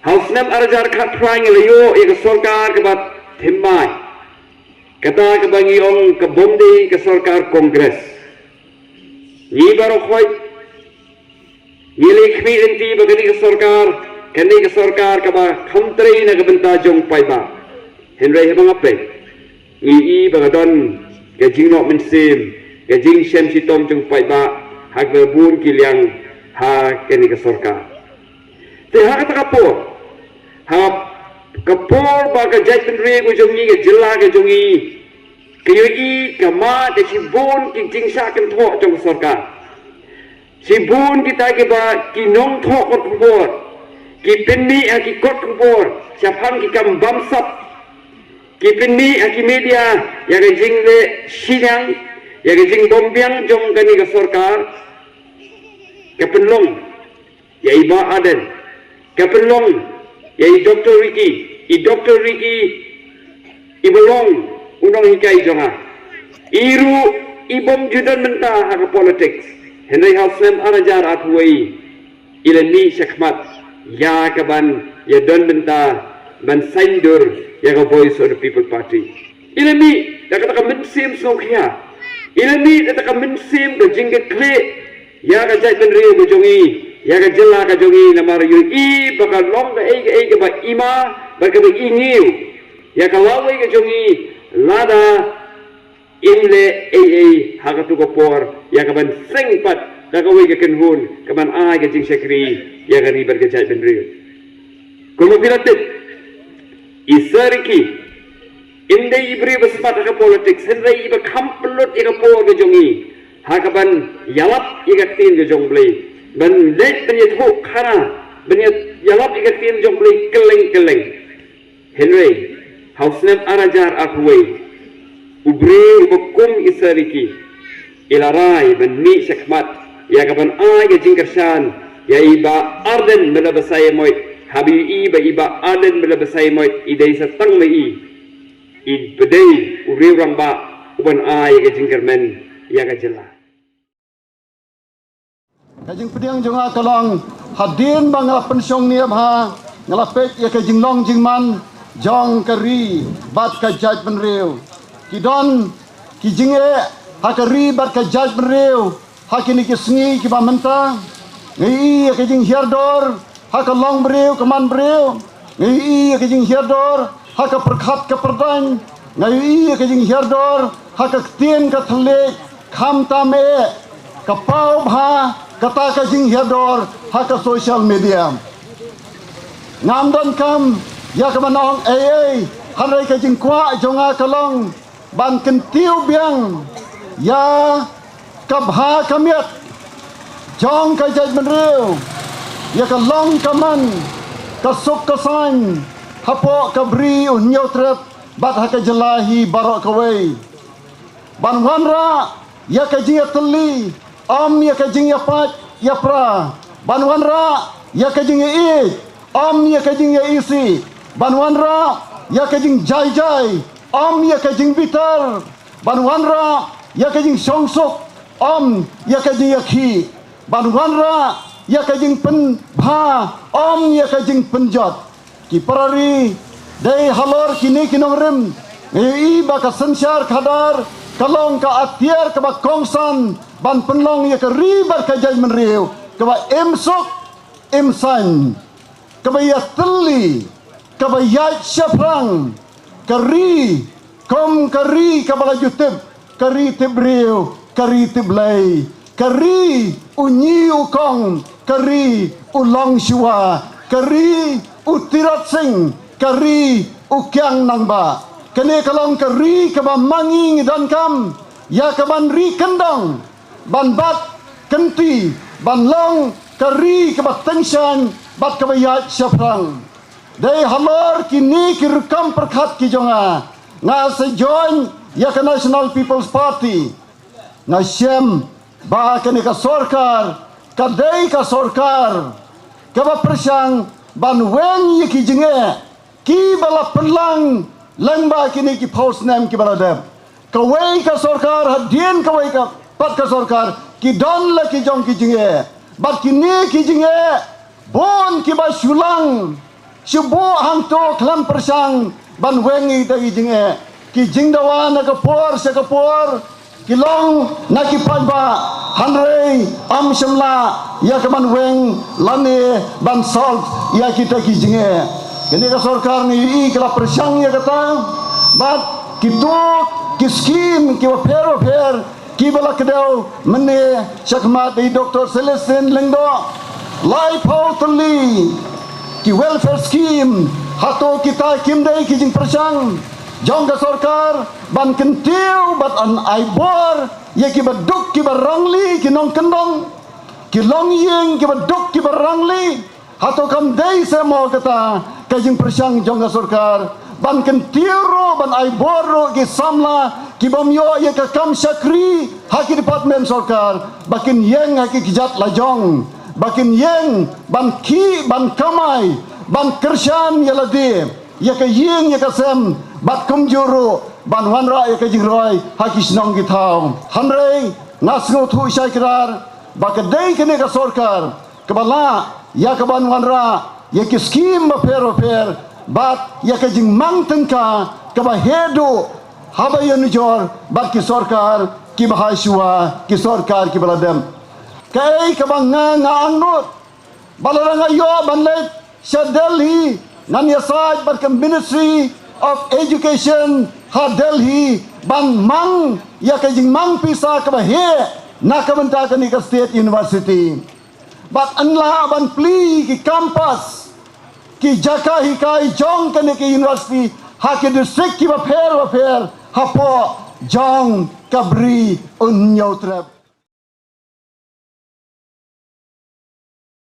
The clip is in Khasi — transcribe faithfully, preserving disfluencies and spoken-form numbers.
Ha u snem ar hajar khatphra ngi la ïoh ïa ka sorkar kaba thymmai, kata kaba ngi ong ka bym dei ka sorkar Congress. Ngi baroh khoit ngi la khmih lynti ba kane ka sorkar, kane ka sorkar kaba kham trei na ka bynta jong paidbah. Hynrei haba nga peit, ngi i ba ka don ka jingnoh mynsiem, ka jingshem shitom jong paidbah ha kaba bun ki liang ha kane ka sorkar. Te ha kata ka por, ha ka por ba ka jaitbynriew ka jong ngi, ka jylla ka jong ngi ka ïohi ka mad da shibun ki jingshah kynthoh jong ka sorkar. Shibun kita kiba ki nongthoh kot khubor ki pynmih ha ki kot khubor shaphang ki kam bamsap, ki pynmih ha ki media ïa ka jingleh shiliang, ïa ka jingbymbiang jong kane ka sorkar. Ka pynlong ïa i Bah Ardent, ka pynlong ïa i Doktor Ricky, i Doktor Ricky iba long u nonghikai jong nga. I ruh i bym ju don mynta ha ka politics, hynrei ha u snem ar hajar arphew wei i la mih shakhmat ïa kaban ïa don mynta ban saiñdur ïa ka Voice of the People Party. I la mih da kata ka mynsiem sngewkhia, i la mih da kata ka mynsiem ka jingkitkhlieh ïa ka jaitbynriew ka jong i, ïa ka jylla ka jong i, namar ïohi ba ka long kaei kaei kaba i ma bad kaba i ngiew ïa ka lawei ka jong i lada im leh ei ei ha katu ka por ïa kaban seng pat da kawei ka kynhun kaban ai ka jingshakri ïa ka ri bad ka jaitbynriew. Kumba phi la tip, i Sir Ricky im dei i briew ba smat ha ka politics, hynrei iba kham pynlut ïa ka por ka jong i ha kaban ïalap ïa ka ktien ka jong U Blei, ban leit ban ïathuh khana, ban ïa- ïalap ïa ka ktien jong U Blei kylleng kylleng. Hynrei ha u snem ar hajar arphew wei, u briew uba kum i Sir Ricky i la rai ban mih shakhmat ïa kaban ai ka jingkyrshan ïa i Bah Ardent Miller Basaiawmoit, haba ïohi ba i Bah Ardent Miller Basaiawmoit i dei sa tang ma i, iba dei u riew rangbah uban ai ka jingkyrmen ïa ka jylla. Ka jingpdiang jong nga ka long, hadien ba nga la pynshong nia bha, nga la peit ïa ka jinglong jingman jong ka ri bad ka jaitbynriew. Ki don ki jingeh ha ka ri bad ka jaitbynriew ha kine ki sngi kiba mynta. Nga ïohi ïa ka jinghiar dor ha ka long briew ka man briew. Nga ïohi ïa ka jinghiar dor ha ka pyrkhat ka pyrdaiñ. Nga ïohi ïa ka jinghiar dor ha ka ktien ka thylliej, khamtam eh ka paw bha kata ka jinghiar dor ha ka social media. Ngam donkam ïa kaban ong ei ei, hynrei ka jingkwah jong nga ka long ban kyntiew biang ïa ka bha ka miat jong ka jaitbynriew, ïa ka long ka man, ka suk ka saiñ hapoh ka Bri u Hynñiewtrep bad ha ka jylla hi baroh kawei. Ban wanrah ïa ka jingïatylli, ym ïa ka jingïapait ïapra. Ban wanrah ïa ka jingïaieit, ym ïa ka jingïaisih. Ban wanrah ïa ka jingjai jai, ym ïa ka jingbitar. Ban wanrah ïa ka jingshongsuk, ym ïa ka jingïakhih. Ban wanrah ïa ka jingpynbha, ym ïa ka jingpynjot. Ki para ri, dei halor kine ki nongrim nga ïohi ba ka synshar khadar ka long ka atiar kaba kongsan ban pynlong ïa ka ri bad ka jaitbynriew kaba im suk im saiñ, kaba ïatylli, kaba ïaid shaphrang, ka ri kum ka ri kaba la ju tip, ka ri tip briew, ka ri tip Blei, ka ri u ñi u kong, ka ri u longshuwa, ka ri u Tirot Sing, ka ri u Kiang Nangbah. Kane ka long ka ri kaba ma ngi ngi donkam ïa kaban ri kyndong, ban bat kynti, ban long ka ri kaba tyngshaiñ bad kaba ïaid shaphrang. Dei halor kine ki rukom pyrkhat ki jong nga, nga sa join ïa ka National People's Party. Nga shem ba kane ka sorkar ka dei ka sorkar kaba pyrshang ban weng ïa ki jingeh kiba la pynlang lyngba kine ki phew snem kiba la dep. Kawei ka sorkar hadien kawei ka pat ka sorkar ki don la ki jong ki jingeh. Bad kine ki jingeh bun kiba shu lang Shu buh hangto khlem pyrshang ban weng ïa kita ki jingeh. Ki jingdawa na ka por sha ka por ki long na ki paidbah, hynrei ym shym lah ïa ka ban weng lane ban solve ïa kita ki jingeh. Kane ka sorkar ngi ïohi ka la pyrshang ïa kata bad kito ki skim kiba pher bapher kiba la kdew mynne shakhmat da i Doktor Celestine Lyngdoh. Laiphew tylli ki welfare scheme, hato kita kim dei ki jingpyrshang jong ka sorkar ban kyntiew bad ban ai bor ïa kiba duk kiba rangli, ki nongkyndong, ki longïing kiba duk kiba rangli? Hato kam dei seh mo kata ka jingpyrshang jong ka sorkar ban kyntiew ruh, ban ai bor ruh ki samla ki bym ïoh ïa ka kam shakri ha ki department sorkar, ba kin ïeng ha ki kjat lajong, ba kin ïeng ban khih, ban kamai, ban kyrshan ïa lade, ïa ka ïing ïa ka sem, bad kumjuh ruh ban wanrah ïa ka jingroi ha ki shnong ki thaw. Hynrei nga sngewthuh shai kdar ba ka dei kane ka sorkar kaba lah ïa ka ban wanrah ïa ki skim bapher bapher bad ïa ka jingmang tyngka kaba heh duh haba ïanujor bad ki sorkar kiba hashwa, ki sorkar kiba la dep. Kaei kaba nga, nga angnud ba lada nga ïoh ban leit sha Delhi, ngan ïasaid bad ka Ministry of Education ha Delhi ban mang ïa ka jingmang pisa kaba heh na ka bynta kane ka State University. Bad yn lah ban plie ki campus, ki jaka hikai jong kane ka university ha ki district kiba pher bapher hapoh jong ka Bri u Hynñiewtrep.